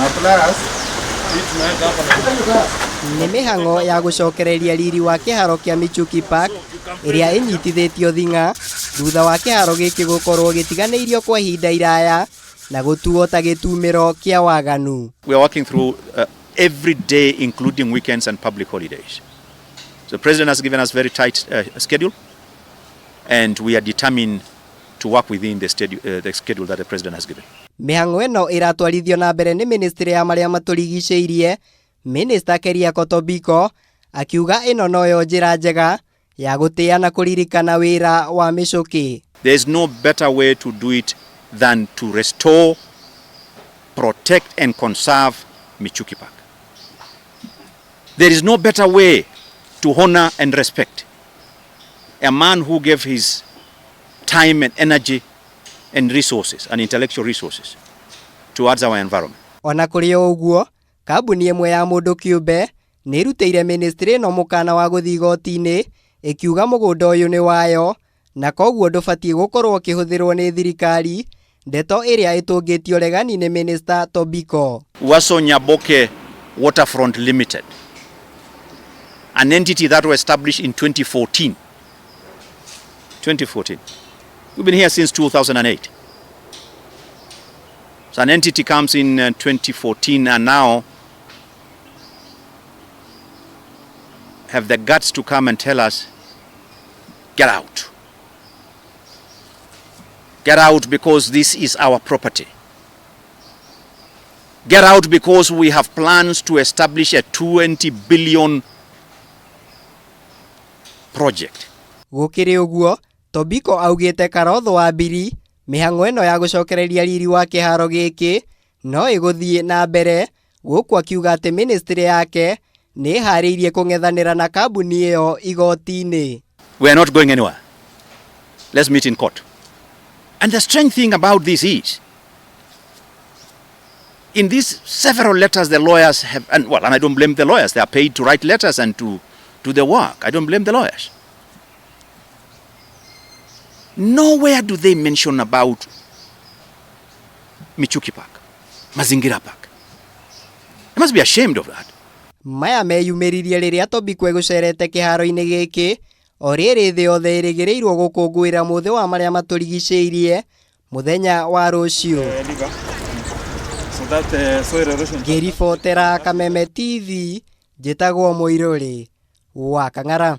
Na plus hii tunaweka hapa na Nĩ mĩhang'o ya gũcokereria riri wa kĩharo kĩa Michuki Park ĩrĩa ĩnyitithĩtio thing'a thutha wa kĩharo gĩkĩ gũkorwo gĩtiganĩirio kwa ihinda iraya na gũtuo ta gĩtumĩro kĩa waganu. We are working through every day, including weekends and public holidays. So the President has given us very tight schedule, and we are determined to work within the schedule that the President has given. Mĩhang'o ĩno ĩratwarithio na mbere nĩ ministry ya marĩa matũrigicĩirie. Minister Keriako Tobiko akiuga ĩno noyo njĩra njega ya gũtĩa na kũririkana wĩra wa mĩcũkĩ. There is no better way to do it than to restore, protect and conserve Michuki Park. There is no better way to honor and respect a man who gave his time and energy and resources and intellectual resources towards our environment. Ona kũrĩ o ũguo, kambuni ĩmwe ya mũndũ kĩũmbe nĩ ĩrutĩire ministry ĩno mũkana wa gũthiĩ igoti-inĩ ĩkiuga mũgũnda ũyũ nĩ wayo na koguo ndũbatiĩ gũkorwo ũkĩhũthĩrwo nĩ thirikari, ndeto ĩrĩa ĩtũngĩtio regani nĩ Minister Tobiko. Uaso Nyaboke Waterfront Limited, an entity that was established in 2014. 2014. We've been here since 2008. So an entity comes in 2014 and now have the guts to come and tell us, get out. Get out because this is our property. Get out because we have plans to establish a 20 billion project. Gũkĩrĩ ũguo, Tobiko augĩte Karotho wa Mbiri, mĩhang'o ĩno ya gũcokereria riri wa kĩharo gĩkĩ no ĩgũthiĩ na mbere, gũkũ akiuga atĩ ministry yake nĩ ĩharĩirie kũng'ethanĩra na kambuni ĩyo igoti-inĩ. We are not going anywhere. Let's meet in court. And the strange thing about this is, in these several letters the lawyers have, and well, and I don't blame the lawyers, they are paid to write letters and to do the work. I don't blame the lawyers. Nowhere do they mention about Michuki Park, Mazingira Park. They must be ashamed of that. Maya meyumĩririe rĩrĩa Tobiko egũcerete kĩharo-inĩ gĩkĩ o rĩrĩ thĩ yothe ĩrĩgĩrĩirwo gũkũngũĩra mũthĩ wa marĩa matũrigicĩirie mũthenya wa rũciũ. So that soil erosion. Ngĩribotera Kameme TV, njĩtagwo Mũirũrĩ wa Kang'ara.